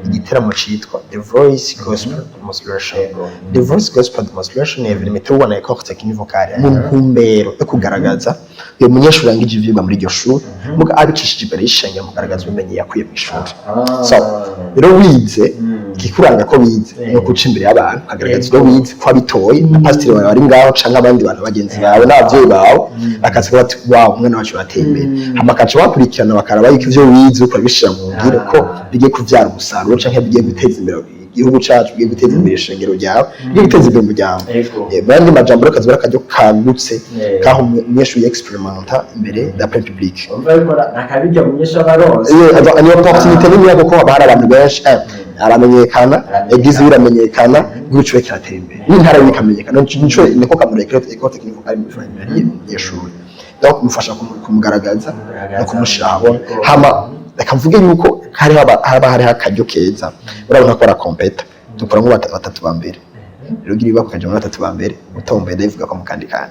Igiteramo citwa The Voice Gospel Demonstration. The Voice Gospel Demonstration ni événement itegurwa na École Technique Vocale mu ntumbero yo kugaragaza uyo munyeshuri arangije ivyigwa muri iryo shuri, muga abicishije imbere y'ishengero mu kugaragaza ubumenyi yakuye mu ishuri. So rero wize, ikikuranga ko wize ni ukuca imbere y'abantu ukagaragaza ibyo wize, ko wabitoye, na pasiteri wawe ari ngaho canke abandi bantu bagenzi bawe n'abavyeyi bawe bakaza bati: "Wow, umwana wacu yateye imbere." Hama bakaca bakurikirana, bakaraba yuko ivyo wize uriko urabishira mu ngiro, ko bigiye kuvyara umusaruro canke bigiye guteza imbere igihugu cacu, bigiye guteza imbere ishengero ryawe, bigiye guteza imbere umuryango. Mu yandi majambo rero, kazoba ari akaryo kagutse kaho umunyeshuri experimenta imbere d'après public. Umva yuko nakabirya umunyeshuri aba aronse. Ni opportunité nini kuko haba hari abantu benshi, aramenyekana, église biramenyekana, igihugu ciwe kiratera imbere n'intara yiwe ikamenyekana. Nico niko kamaro École Technique Vocale mu munyeshuri, donc mufasha kumugaragaza no kumushira ahabona. Hama reka mvuge yuko hariho haba hariho akaryo keza, urabona ko barakompeta, dukoramo batatu ba mbere. Rero ugira ibibako ukaja muri batatu ba mbere, utomboye, ndabivuga ko mu kandi kanya.